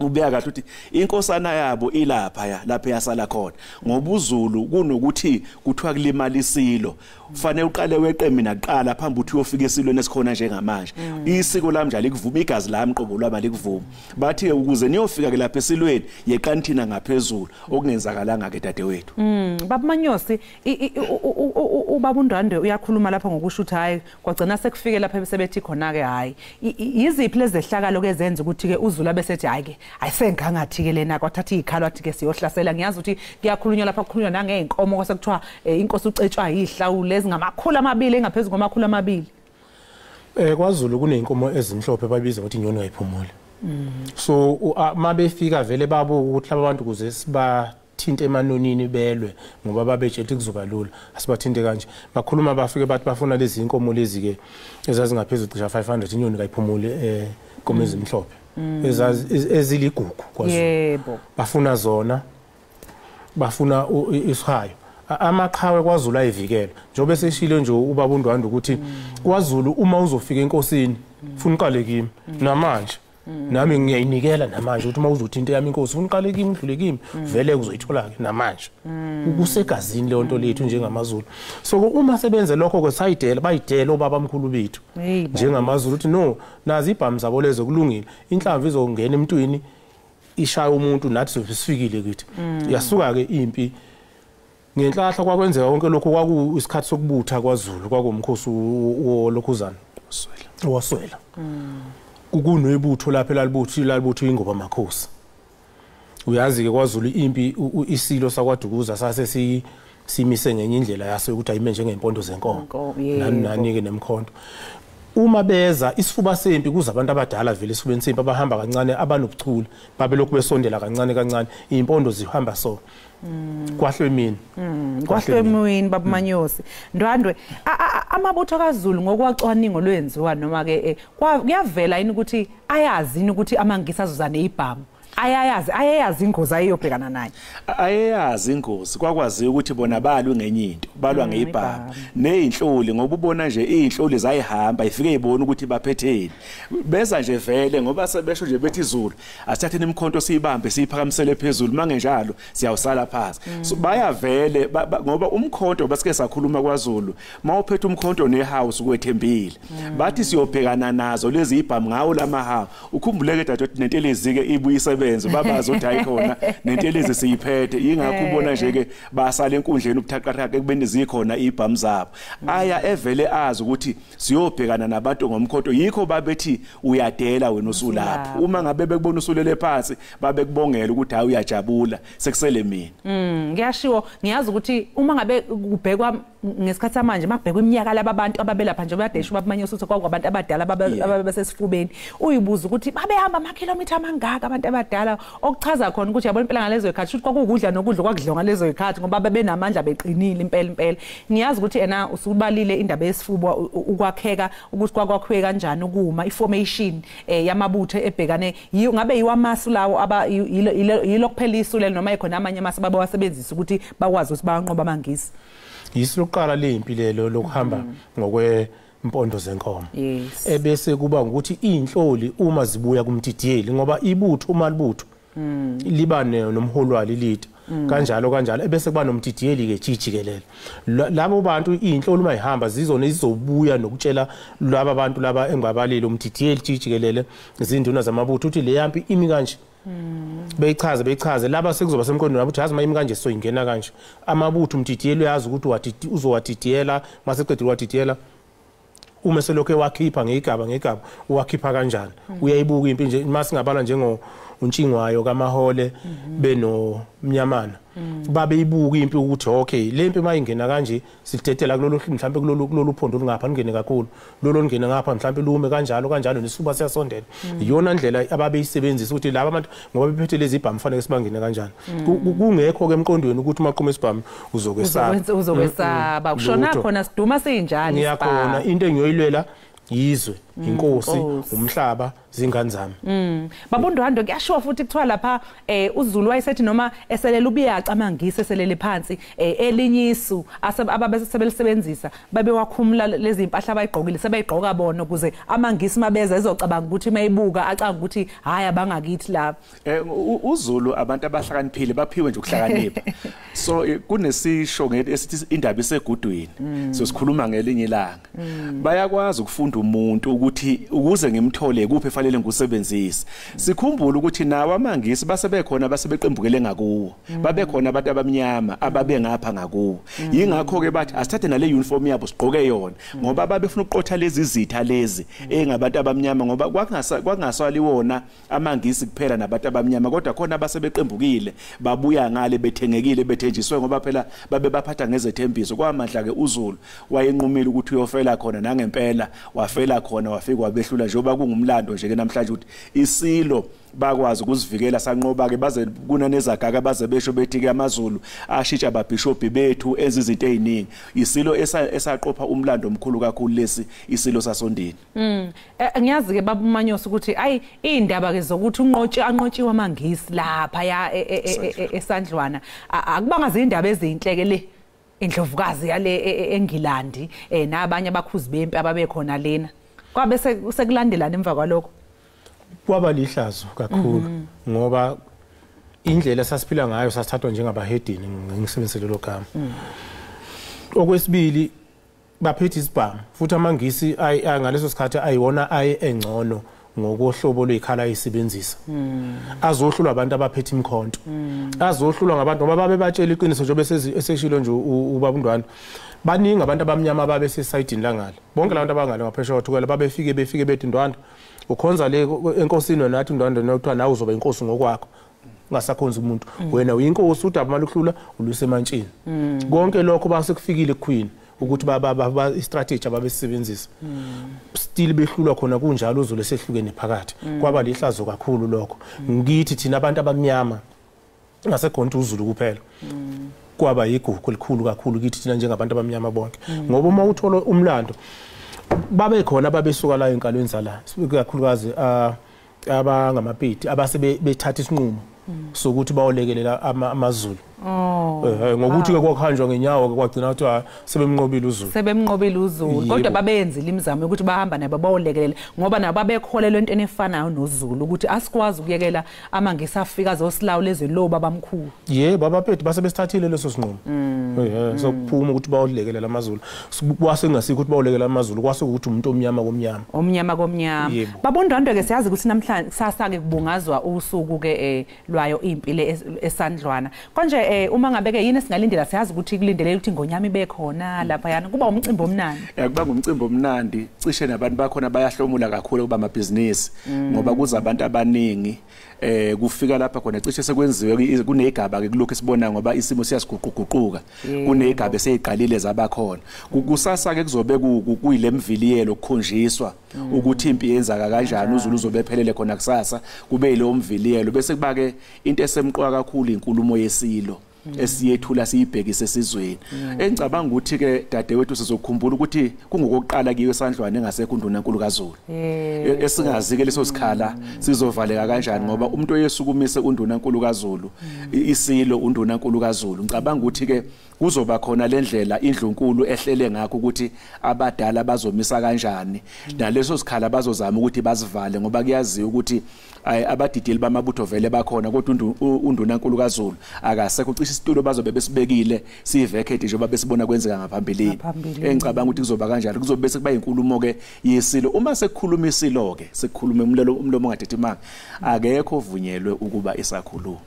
ubeka kahle ukuthi inkosana yabo ilapha ya lapha yasala khona, ngoba uZulu kunokuthi kuthiwa kulimala isilo kufanele uqale weqe mina kuqala phambi uthi uyofika esilweni esikhona njengamanje. Isiko lami nje likuvuma, igazi lami qobo lwami likuvuma. Bathi ukuze niyofika ke lapha esilweni yeqani thina ngaphezulu, okungenzakalanga ke dadewethu. Baba Manyosi, ubaba uNdwandwe uyakhuluma lapha ngokusho ukuthi hayi kwagcina sekufike lapha besebethi khona ke hayi yiziphi lezehlakalo ke zenza ukuthi ke uZulu abesethi hayi ke ayisengangathi ke lena, kwathatha izikhalo athi ke siyohlasela. Ngiyazi ukuthi kuyakhulunywa lapha, kukhulunywa nangeenkomo kwasekuthiwa inkosi ucetshwa yihlawule ezingamakhulu amabili, engaphezulu kwamakhulu amabili. KwaZulu kuneyinkomo ezimhlophe babiza ukuthi inyoni kayiphumule. So mabefika vele babuka ukuthi laba bantu kuze sibathinte emanonini belwe, ngoba babetshela ukuthi kuzoba lula asibathinte kanje. Bakhuluma bafike bathi bafuna lezi inkomo lezi ke ezazingaphezulu cisha 500, inyoni kayiphumule inkomo ezimhlophe eziligugu kwaZulu. Yebo, bafuna zona, bafuna isihayo. Amaqhawe kwaZulu ayivikela, njengoba seshilo nje ubaba uNdwandwe ukuthi kwaZulu uma uzofika enkosini ufuna uqale kimi namanje. Nami ngiyayinikela namanje ukuthi uma uzothinta yami inkosi ufuna uqale kimi, udlule kimi, vele uzoyithola ke namanje. Kusegazini leyo nto lethu njengamaZulu. So uma sebenze lokho ke sayidela, bayidela obaba mkhulu bethu njengamaZulu ukuthi no, nazi ibhamu zabo lezo kulungile, inhlamvu izongena emntwini ishaya umuntu, nathi sifikile kithi. Yasuka ke impi ngenhlahla. Kwakwenzeka konke lokho kwaku isikhathi sokubutha kwaZulu, kwakumkhosi wolokhuzana owaswela. Kunebutho lapha elalibutho ingoba makhosi. Uyazi ke kwaZulu impi isilo sakwaDukuza sase simise ngenye indlela yaso ukuthi ayime njengempondo zenkomo nani ke nemkhonto. Uma beza isifuba sempi kuza abantu abadala vele esifubeni sempi abahamba kancane abanobuchule, babelokhu besondela kancane kancane, impondo zihamba so. Kwahlwe emini. Kwahlwe emini Baba Manyosi. Ndwandwe, amabutho kaZulu ngokwacwaningo lwenziwa noma ke kuyavela yini ukuthi ayazi yini ukuthi amaNgisi azoza nezibhamu? Ayayazi ingozi ayiyobhekana nayo. Ayayazi ingozi, kwakwaziwa ukuthi bona balwe ngenye into, balwa ngeyibhamu nezinhloli, ngoba ubona nje izinhloli zayihamba ifike ibona ukuthi baphetheni. Beza nje vele ngoba sebesho nje bethi izulu asithatheni imikhonto siyibambe siyiphakamisele phezulu, mangenjalo siyawusala phansi. So bayavele ngoba umkhonto basike sakhuluma kwaZulu, mawuphethe umkhonto nehouse ukwethembile. Bathi siyobhekana nazo lezi ibhamu ngawo lamahawu. Ukhumbuleke dadewethu nentelezi ke ibuyise babazi ukuthi hayi khona nentelezi siyiphethe, ingakho ubona nje ke basala enkundleni ubuthaqathaka ekubeni zikhona ibhamu zabo. Aya evele azi ukuthi siyobhekana nabantu ngomkhonto, yikho babethi uyadela wena usulapho. Uma ngabe bekubona usulele phansi babekubongela ukuthi hayi uyajabula sekusele mina. Ngiyashiwo, ngiyazi ukuthi uma ngabe kubhekwa ngesikhathi samanje makubhekwa iminyaka laba bantu ababelapha nje bayadesha ubaba Manyosi ukuthi kwakubantu abadala ababesesifubeni, uyibuza ukuthi babehamba amakhilomitha amangaka abantu abadala, okuchaza khona ukuthi yabona impela ngalezo zikhathi ukuthi kwakukudla nokudla kwakudliwa ngalezo zikhathi ngoba babenamandla beqinile impela impela. Ngiyazi ukuthi ena usubalile indaba yesifuba ukwakheka ukuthi kwakwakhiwe kanjani ukuma iformation yamabutho ebhekane, ngabe yiwamasu lawo aba yilo kuphela isu lelo noma ikhona amanye amasu babawasebenzisa ukuthi bakwazi ukuthi banqoba amaNgisi? Yisu lokuqala lempi lelo lokuhamba ngokwempondo zenkomo. Ebese kuba ukuthi inhloli uma zibuya kumdidiyeli, ngoba ibutho uma libutho liba nomholi walo ilida. Kanjalo kanjalo ebese kuba nomdidiyeli ke jijikelele. Labo bantu inhlolo uma ihamba zizona izobuya nokutshela laba bantu laba engabalile umdidiyeli jijikelele izinduna zamabutho uthi le yampi imi kanje. Beyichaze laba sekuzoba semqondweni wabo ukuthi yazi mayimi kanje soyingena kanje. Amabutho umdidiyeli uyazi ukuthi uzowadidiyela maseqedile wadidiyela uma selokhe wakhipha ngegaba uwakhipha kanjani. Uyayibuka impi nje masingabala njengo uNtshingwayo kaMahole beno Mnyamana babeyibuka impi ukuthi okay le mpi mayingena kanje sidedela kulolu mhlambe kulolu phondo olungapha lungene kakhulu lolu lungene ngapha mhlambe lume kanjalo kanjalo nesuba siyasondela. Iyona ndlela ababeyisebenzisa ukuthi laba abantu ngoba bephethe lezi ibhamu fanele sibangene kanjani. Kungekho ke emqondweni ukuthi maqhuma isibhamu uzokwesaba uzokwesaba kushona khona siduma sinjani ngiyakhona into engiyoyilwela yizwe inkosi umhlaba zingane zami. Babundwando kuyashiwa futhi kuthiwa lapha uZulu wayesethi noma eselela ubiyaca amangisi eselele phansi elinye isu ababesebelisebenzisa babewakhumula lezi impahla abayigqokile sebeyigqoka bona ukuze amangisi mabeza ezocabanga ukuthi mayibuka acanga ukuthi hayi abangakithi lapha. uZulu abantu abahlakaniphile baphiwe nje ukuhlakanipha. So kunesisho esithi indaba isegudwini. So sikhuluma ngelinye ilanga. Bayakwazi ukufunda umuntu ukuthi ukuze ngimthole kuphi efanele ngusebenzise. Sikhumbule ukuthi nawo amangisi basebekhona basebeqembukele ngakuwo. Babekhona abantu abamnyama ababengapha ngakuwo. Yingakho ke bathi asithathe nale uniform yabo sigqoke yona ngoba babefuna ukuqotha lezi zitha lezi engabantu abamnyama ngoba kwakungasali wona amangisi kuphela nabantu abamnyama kodwa khona abasebeqembukile babuya ngale bethengekile bethenjiswe ngoba phela babe baphatha ngezethembiso. Kwamandla ke uZulu wayenqumile ukuthi uyofela khona nangempela wafela khona wafika wabehlula njengoba kungumlando nje ke namhlanje ukuthi isilo bakwazi ukuzivikela sanqoba ke baze kunanezagaka baze besho bethi ke amaZulu ashintsha ababhishobhi bethu ezizinto eziningi. Isilo esaqopha umlando omkhulu kakhulu lesi isilo sasondini. Ngiyazi ke baba uManyosi ukuthi ayi indaba ke zokuthi unqotshiwe amangisi lapha ya esandlwana akubanga zindaba ezinhle ke le indlovukazi yale eNgilandi nabanye abakhuzi bempi ababekhona lena kwabe sekulandelana emva kwalokho kwaba lihlazo kakhulu ngoba indlela sasiphila ngayo sasithathwa njengabahedini ngisebenzise lelo gama. Okwesibili baphethe isibhamu futhi amangisi ngaleso sikhathi ayiwona aye engcono ngokohlobo lwekhala ayisebenzisa. Azohlulwa abantu abaphethe imikhonto. Azohlulwa ngabantu ngoba babebatshela iqiniso njengoba eseshilo nje ubaba uNdwandwe. Baningi abantu abamnyama babe sesayidini langale. Bonke labantu abangale ngaphesheya kwaThukela babefike befike bethi Ndwandwe ukhonza le enkosini nathi Ndwandwe nokuthiwa nawe uzoba inkosi ngokwakho. Ungasakhonza umuntu wena uyinkosi udaba maluhlula uluse emantshini. Konke lokho base kufikile kuQueen ukuthi baba istrategy ababesebenzisa. Still behlulwa khona kunjalo uZulu esehlukene phakathi. Kwaba lihlazo kakhulu lokho. Ngithi thina abantu abamnyama ngasekhonto uZulu kuphela. Kwaba yigugu elikhulu kakhulu kithi thina njengabantu abamnyama bonke. Ngoba uma uthola umlando babe khona babesuka la enkalweni zala kakhulukazi abangamapiti abase bethatha isinqumo sokuthi bayolekelela amaZulu. Ngokuthi ke kwakuhanjwa ngenyawo ke kwagcina kuthiwa sebemnqobile uZulu. Sebemnqobile uZulu. Kodwa babenzile imizamo ukuthi bahamba nabo bayolekelela ngoba nabo babekholelwa entweni efanayo noZulu ukuthi asikwazi ukuyekela amangisi afika azosilawula ezweni lo babamkhulu. Yebo abaphethe base besithathile leso sinqumo. Sokuphuma ukuthi bayolekelela amaZulu. Kwase kungasikho ukuthi bayolekelela amaZulu kwase ukuthi umuntu omnyama komnyama. Omnyama komnyama. Babundwandwe ke siyazi ukuthi namhlanje kusasa ke kubungazwa usuku ke lwayo impi le esandlwana. Konje uma ngabe ke yini esingalindela siyazi ukuthi kulindelele ukuthi ingonyama ibe khona lapha yana kuba umcimbi omnandi. Kuba ngumcimbi omnandi cishe nabantu bakhona bayahlomula kakhulu kuba amabhizinisi ngoba kuza abantu abaningi kufika lapha khona cishe sekwenziwe kunegaba ke kulokho esibona ngoba isimo siyasiguquguquka kunegaba eseyiqalile zabakhona. Kusasa ke kuzobe kuyilemviliyelo kukhonjiswa ukuthi impi yenzaka kanjani uZulu uzobe ephelele khona kusasa kube yileyo mviliyelo bese kuba ke into esemqoka kakhulu inkulumo yesilo. Esiyethula siyibhekise esizweni. Engicabanga ukuthi ke dadewethu sizokukhumbula ukuthi kungokokuqala kiwe eSandlwana engasekho uNdunankulu kaZulu. Esingazi ke leso sikhala sizovaleka kanjani ngoba umuntu oyesukumise uNdunankulu kaZulu, isilo uNdunankulu kaZulu. Ngicabanga ukuthi ke kuzoba khona lendlela indlunkulu ehlele ngakho ukuthi abadala bazomisa kanjani naleso sikhala bazozama ukuthi bazivale ngoba kuyaziwa ukuthi abadideli bamabutho vele bakhona kodwa uNdunankulu kaZulu akasekho, cishe isitulo bazobe besibekile sivacate njengoba besibona kwenzeka ngaphambilini. Engicabanga ukuthi kuzoba kanjalo, kuzobe bese kuba inkulumo ke yesilo. Uma sekukhuluma isilo ke sekukhuluma umlomo ongathethi manga, akekho ovunyelwe ukuba isakhuluma.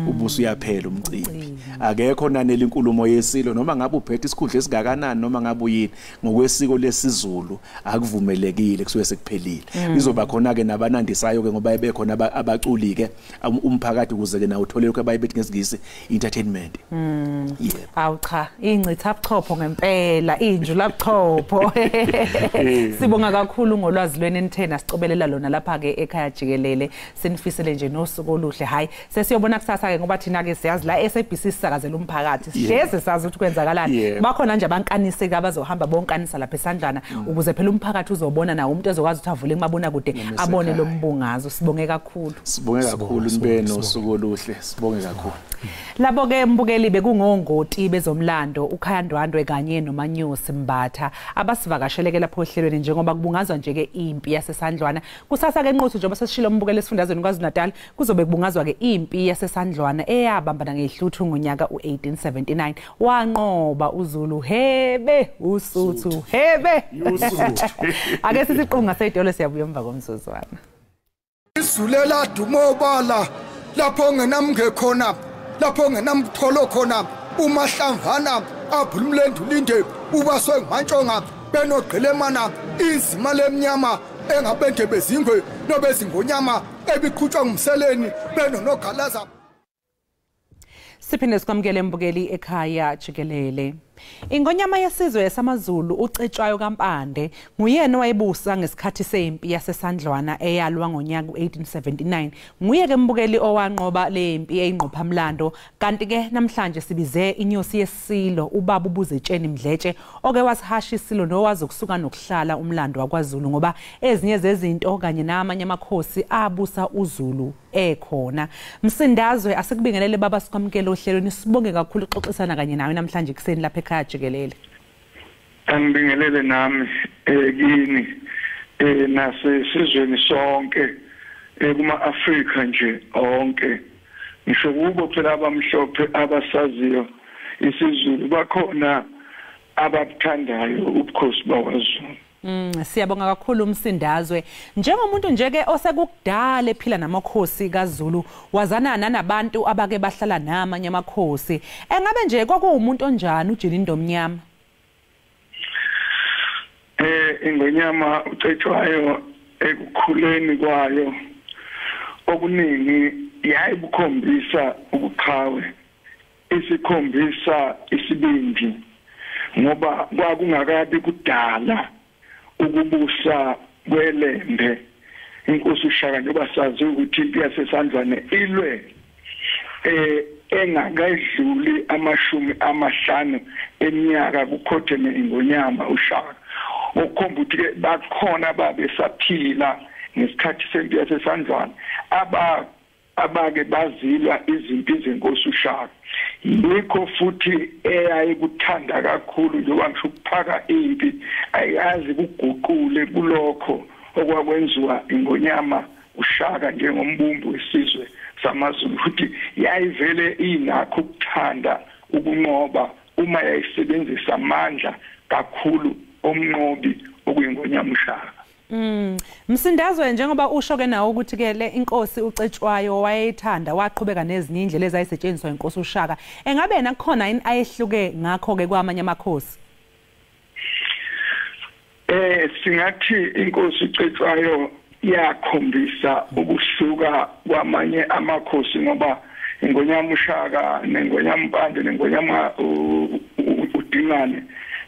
Ubuso uyaphela umcimbi, akekho nanele inkulumo yesilo noma ngabe uphethe isikhundla esingakanani noma ngabe uyini, ngokwesiko lesizulu akuvumelekile, kusuke sekuphelile. Izoba khona ke nabanandisayo ke ngoba bekhona abaculi ke umphakathi ukuze ke nawo uthole lokho abayibethi ngesingisi entertainment. Awu cha, ingcitha buchopho ngempela, injula buchopho. Sibonga kakhulu ngolwazi lweni enithena sicobelela lona lapha ke ekhaya jikelele. Sinifisele nje nosuku oluhle. Hayi, sesiyobona kusasa ke ngoba thina ke siyazi la SABC sisakazela umphakathi, sihleze sazi ukuthi kwenzakalani. Bakhona nje abankanise ke abazohamba bonkanisa lapha eSandlwana ukuze phela umphakathi uzobona nawo umuntu ezokwazi ukuthi avule kumabona kude abone lo mbungazo. Sibonge kakhulu, sibonge kakhulu, nibe nosuku oluhle, sibonge kakhulu. Labo ke mbukeli bekungongoti bezomlando uKhaya Ndwandwe kanye noManyusi Mbatha abasivakasheleke lapho ohlelweni njengoba kubungazwa nje ke impi yaseSandlwana. Kusasa ke Nquthu njengoba sesishilo mbukeli esifundazweni KwaZulu-Natal kuzobe kubungazwa ke impi yaseSandlwana eyabambana ngehluthu ngonyaka u1879, wanqoba uZulu hebe uSuthu hebe. Ake sisiqunga seyidolo, siyabuya emva komzuzwana. Izulela dumobala lapho ngenamnge khona, lapho ngenamtholo khona, umahlamvana abhulumlendu linde ubaswe ngmantshonga benogqilemana inzima lemnyama engabende bezingwe nobezingonyama ebiqhutshwa ngumseleni benonogalaza. Siphinde sikwamukele mbukeli ekhaya jikelele. Ingonyama yesizwe yasamaZulu uCetshwayo kaMpande nguyena owayebusa ngesikhathi sempi yaseSandlwana eyalwa ngonyaka u1879. Nguye ke mbukeli owanqoba le mpi eyingqophamlando. Kanti ke namhlanje sibize inyosi yesilo ubaba uBuzetsheni Mdletshe oke wasihasha isilo nowazi ukusuka nokuhlala umlando wakwaZulu ngoba ezinye zezinto kanye namanye amakhosi abusa uZulu ekhona. Msindazwe, asikubingelele baba, sikwamukele ohlelweni, sibonge kakhulu uxoxisana kanye nawe namhlanje kuseni lapha ekhaya jikelele. Angibingelele nami kini nasesizweni sonke kuma Afrika nje onke. Ngisho kubo phela abamhlophe abasaziyo isiZulu bakhona ababuthandayo ubukhosi bakwaZulu. Siyabonga kakhulu Msindazwe. Njengomuntu nje ke osekukudala ephila namakhosi kaZulu, wazana nanabantu abake bahlala namanye amakhosi, engabe nje kwakuwumuntu onjani uJininda Omnyama? Ingonyama uCetshwayo ekukhuleni kwayo okuningi yayibukhombisa ubuqhawe, isikhombisa isibindi, ngoba kwakungakabi kudala ukubusa kwelembe. Inkosi uShaka njengoba sazi ukuthi impi yaseSandlwane ilwe engakadluli 50 eminyaka kukhotheme ingonyama uShaka, okukhomba ukuthi ke bakhona babesaphila ngesikhathi sempi yaseSandlwane abake bazilwa izimpi zenkosi uShaka. Yikho futhi eyayikuthanda kakhulu njengoba ngisho ukuphaka impi, ayazi kuguqule kulokho okwakwenziwa ingonyama uShaka njengombumbi wesizwe samaZulu. Futhi yayivele inakho ukuthanda ukunqoba uma yayisebenzisa amandla kakhulu omnqobi okuyingonyama uShaka. Msindazwe, njengoba usho ke nawo ukuthi ke le inkosi uCetshwayo wayethanda waqhubeka nezinye indlela ezayisetshenziswa inkosi uShaka, engabe yena kukhona yini ayehluke ngakho ke kwamanye amakhosi? Singathi inkosi uCetshwayo yakhombisa ukuhluka kwamanye amakhosi ngoba ingonyama uShaka nengonyama uMpande nengonyama uDingane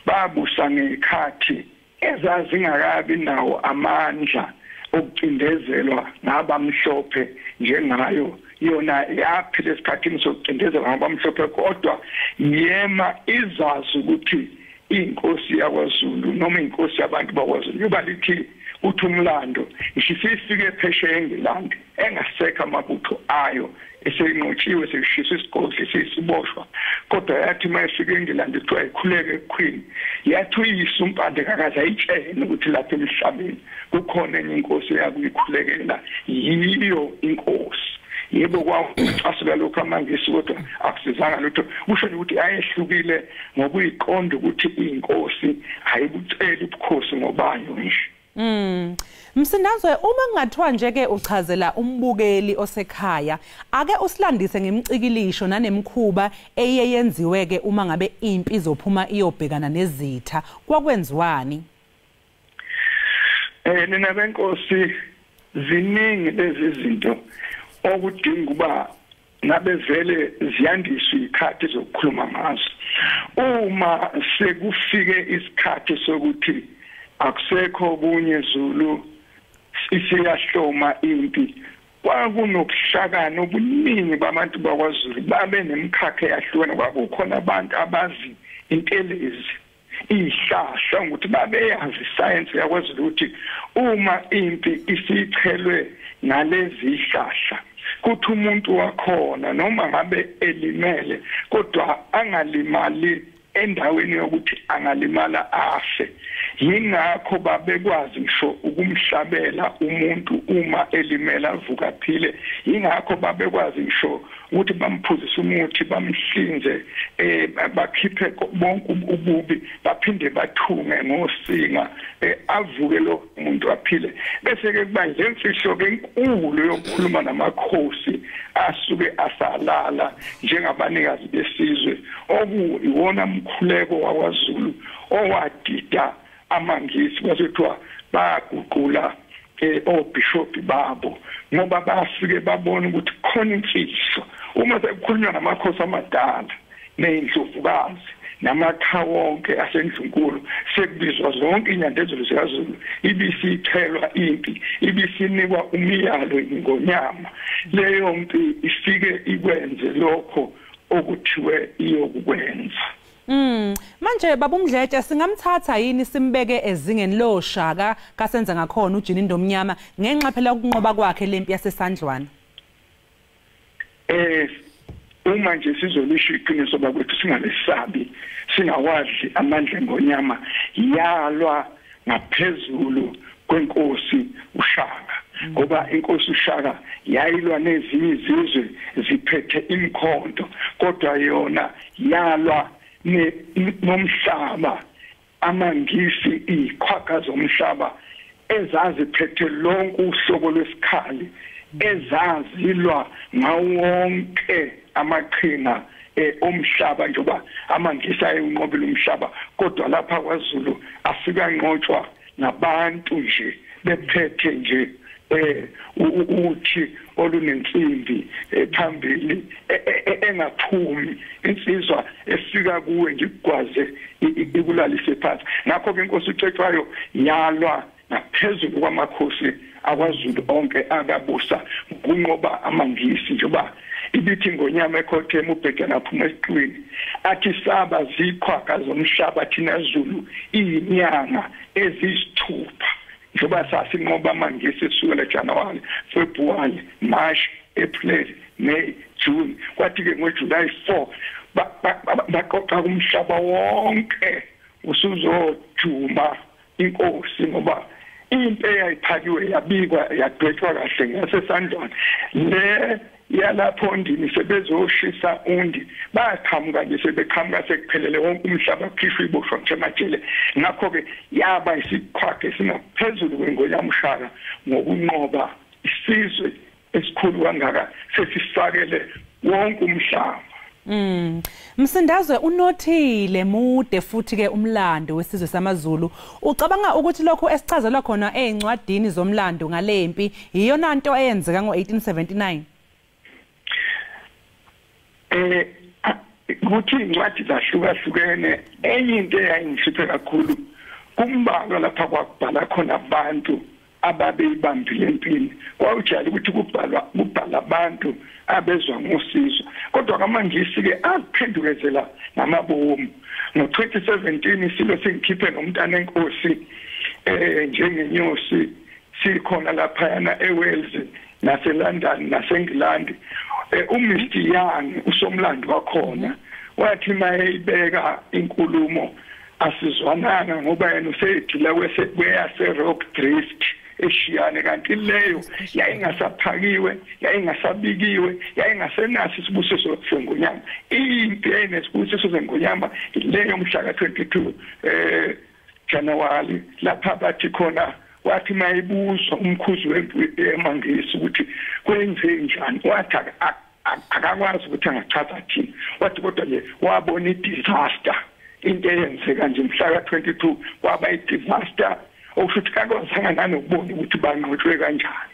babusa ngekhathi ezazingakabi nawo amandla okucindezelwa ngabamhlophe njengayo yona yaphila esikhathini sokucindezela ngabamhlophe, kodwa yema izazi ukuthi inkosi yakwaZulu noma inkosi yabantu bakwaZulu yoba lithi uthi umlando isifike phesheya eNgilandi engasekho amabutho ayo eseyinqotshiwe seyishiswa isigodlo seyisiboshwa, kodwa yathi mayifika eNgilandi kuthiwa ikhuleke eQueen, yathi uyise uMpande kakaze ayitshene ukuthi lapha emhlabeni kukhona enye inkosi eyakuyikhulekela, yiyo inkosi. Yebo kwacasuka lokho amaNgisi, kodwa akusizanga lutho. Kusho ukuthi ayehlukile ngokuyiqonda ukuthi inkosi ayibuceli ubukhosi ngobayo nje. Msindazwe, uma kungathiwa nje ke uchazela umbukeli osekhaya, ake usilandise ngemcikilisho nanemkhuba eye yenziwe ke uma ngabe impi izophuma iyobhekana nezitha, kwakwenziwani? Nina benkosi, ziningi lezi zinto okudinga uba ngabe vele ziyandiswa izikhathi zokukhuluma ngazo. Uma sekufike isikhathi sokuthi akusekho kunye Zulu, isiyahloma impi, kwakunokuhlakana obuningi babantu bakwaZulu, babe nemikhakha eyahlukene. Kwakukhona abantu abazi intelezi, ihlahla, ukuthi babeyazi isayensi yakwaZulu ukuthi uma impi isichelwe ngalezi ihlahla, kuthi umuntu wakhona noma ngabe elimele kodwa angalimali endaweni yokuthi angalimala afe. Yingakho babekwazi ngisho ukumhlabela umuntu uma elimela avuka aphile. Yingakho babekwazi ngisho ukuthi bamphuzise umuthi, bamhlinze, bakhiphe bonke ububi, baphinde bathunge ngosinga, avuke lo muntu aphile. Bese ke kuba lemfihlo ke enkulu yokukhuluma namakhosi asuke asalala njengabanikazi besizwe, okuyiwona mkhuleko wakwaZulu owadida amaNgisi, kwathiwa baguqula obishop babo, ngoba bafike babona ukuthi khona imfihlo. Uma sekukhulunywa namakhosi amadala ney'ndlovukazi namakha wonke asendlunkulu, sekubizwa zonke inyandezulu zikaZulu, ibisichelwa impi, ibisinikwa umyalo ingonyama. Leyo mpi ifike ikwenze lokho okuthiwe iyokukwenza. Manje baba uMdletshe, singamthatha yini simbeke ezingeni loShaka kasenza ngakhona uJininda Omnyama ngenxa phela ukunqoba kwakhe lempi yaseSandlwana? Uma nje sizolisho iqiniso bakwethu, singalesabi, singawadli amandla engonyama, yalwa ngaphezulu kwenkosi uShaka, ngoba inkosi uShaka yayilwa nezinye izizwe ziphethe imikhonto, kodwa yona yalwa nomhlaba, amaNgisi, iqhwaga zomhlaba ezaziphethe lonke uhlobo lwesikhali, ezazilwa ngawonke amaqhinga omhlaba, njengoba amaNgisi ayenqobile umhlaba, kodwa lapha kwaZulu afika nqotshwa nabantu nje bephethe nje uthi olunensimbi phambili engaphumi, insizwa efika kuwe nje ikugwaze ikulalise phansi. Ngakho ke inkosi uCetshwayo yalwa ngaphezulu kwamakhosi akwaZulu onke akabusa ukunqoba amaNgisi, njengoba ibithi ingonyama ekhothema ubhekana aphuma esiqwini, athi saba ziqhwaga zomhlaba thina Zulu iyinyanga ezisithupha, njengoba sasinqoba amaNgisi kusukela January, February, March, April, May, June, kwathi ke ngoJuly 4 baqoqa umhlaba wonke usuzojuma inkosi, ngoba impi eyayiphakiwe yabikwa yadwetshwa kahle ngaseSandlwana le yalapho ondini sebezoshisa undi, baqhamuka nje sebeqhamuka sekuphelele wonke umhlaba, kukhishwa iboshwa nje emajele. Ngakho-ke yaba isiqhwaga esingaphezulu kwengonyama uShaka ngokunqoba isizwe esikhulu kangaka sesifakele wonke umhlaba. Msindazwe, unothile mude futhi ke umlando wesizwe samaZulu. Ucabanga ukuthi lokho esichazelwa khona ezincwadini zomlando ngalempi iyona nto eyenzeka ngo-1879? Ukuthi incwadi zahlukahlukene. Enye into eyayingihluphe kakhulu kumbalwa lapha kwakubhala khona abantu ababeyibambile empini. Kwawujayele ukuthi kubhala abantu abezwa ngosizo, kodwa kamangisi-ke akuphendukezela ngamabomu. Ngo-2017 isilo singikhiphe nomntana enkosi njengenyosi sikhona laphayana eWales naseLondon naseNgilandi. uMr Young usomlando wakhona wathi mayeyibeka inkulumo asizwananga ngoba yena useyidila kweyase Rock Drift eshiyane, kanti leyo yayingasaphakiwe, yayingasabikiwe, yayingasenaso isibusiso sengonyama. Impi yayinesibusiso sengonyama leyo mhla ka-22 January, lapha bathi khona wathi mayibuzwa umkhuzi wempi emangisi ukuthi kwenze njani, wathi akakwazi ukuthi angachaza thini, wathi kodwa nje wabona i-disaster into eyenzeka nje mhla ka-22 kwaba i-disaster, okusho ukuthi kakwazanga nanokubona ukuthi banqotshwe kanjani.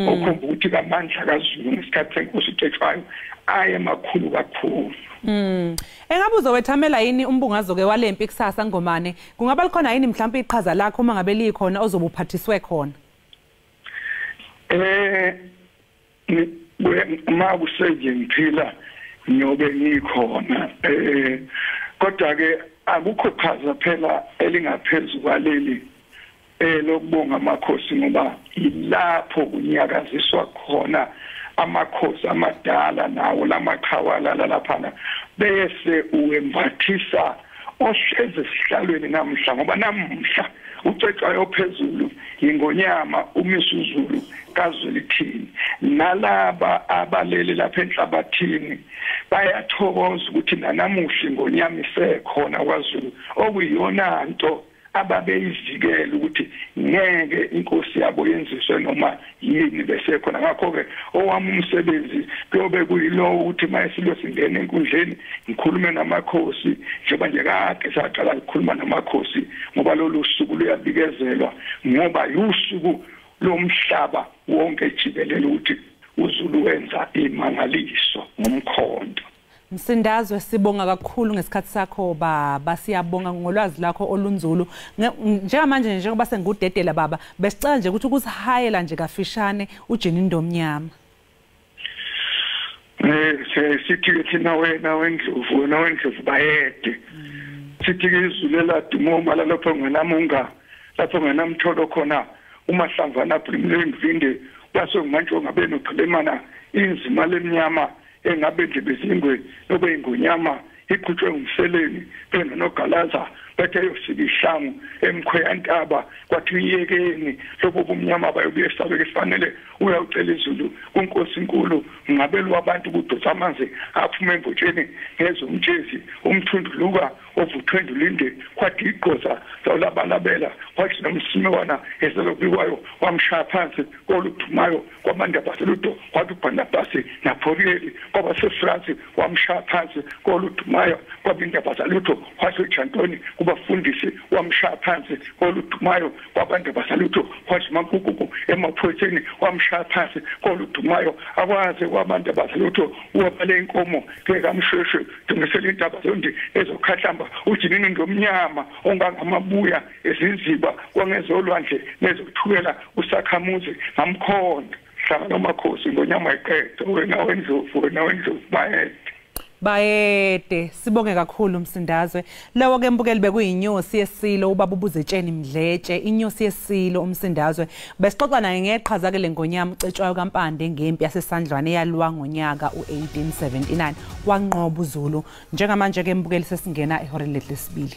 Okhomba ukuthi kamandla kaZulu ngesikhathi senkosi uCetshwayo aye makhulu kakhulu. Engabe uzowethamela yini umbungazo-ke walempi kusasa Ngomane? Kungaba likhona yini mhlawumbe iqhaza lakho uma ngabe likhona ozobe uphathiswe khona? Uma kusenje ngiphila ngiyobe ngikhona, kodwa-ke akukho qhaza phela elingaphezu kwaleli lokubonga amakhosi, ngoba ilapho kunyakaziswa khona amakhosi amadala nawo lamaqhawala laphana, bese uwembathisa ohlezi esihlalweni namhla, ngoba namhla uCetshwayo phezulu ingonyama uMisuzulu kaZwelithini. Nalaba abalele lapha enhlabathini bayathokoza ukuthi nanamuhla ingonyama isekhona kwaZulu, okuyiyona nto ababeyivikela ukuthi ngeke inkosi yabo yenziswe noma yini besekhona. Ngakho-ke owami umsebenzi kuyobe kuyilowo ukuthi mayesilo singena enkundleni ngikhulume namakhosi, njengoba nje kade saqala ukukhuluma namakhosi, ngoba lolu suku luyabikezelwa, ngoba yusuku lomhlaba wonke jikelele ukuthi uZulu wenza imangaliso ngomkhonto. Msindazwe, sibonga kakhulu ngesikhathi sakho baba, siyabonga ngolwazi lakho olunzulu. Njengamanje njengoba sengudedela baba, besicela nje ukuthi ukusihayela nje kafishane uJinindo Omnyama. Sithi thina wena wendlovu, wena wendlovu bayede. Sithi izulu eladuma lapho ngenamunga, lapho ngenamtholo khona umahlamvana brimlengvinde base ngumantshonga benoqhelemana inzima lemnyama engabe nje bezingwe nobe ingonyama iqhutshwe ngumseleni benonogalaza bethe yosika ihlangu emkhweyantaba kwathi iyekeni lobo bumnyama bayobuye sabeke sifanele uyawucela izulu kuNkosi inkulu ngabelwa wabantu kudonsa amanzi aphuma embotsheni ngezomtshezi umthunduluka ovuthwe ndulinde kwathi igqoza zawulabalabela kwathi nomsimewana eselobikwayo wamshaya phansi koludumayo kwamandabase ludo kwathi uBarnabasi naPoriyeli kwabaseFrance wamshaya phansi koludumayo kwabindabazalutho kwathi uJantoni kubafundisi wamshaya phansi koludumayo kwabandabasalutho kwathi Makukuku emaphoyiseni wamshaya phansi koludumayo akwazi kwabandabasalutho uwabale inkomo kekamshweshwe dungisela intaba zondi ezokhahlamba uJinini Ndomnyama ongangamabuya ezinziba kwangezolwandle nezokuthukela usakhamuzi ngamkhonto hlangana amakhosi ngonyama iqede wena wendlovu wena wendlovu bayede. Bayede, sibonge kakhulu Msindazwe. Lawo ke mbukeli bekuyinyosi yesilo ubaba uBuzetsheni Mdletshe, inyosi yesilo uMsindazwe. Besixoxa naye ngeqhaza ke lengonyama uCetshwayo kaMpande ngempi yaseSandlwane eyalwa ngonyaka u1879 wanqoba uZulu. Njengamanje ke mbukeli sesingena ehoreni lesibili.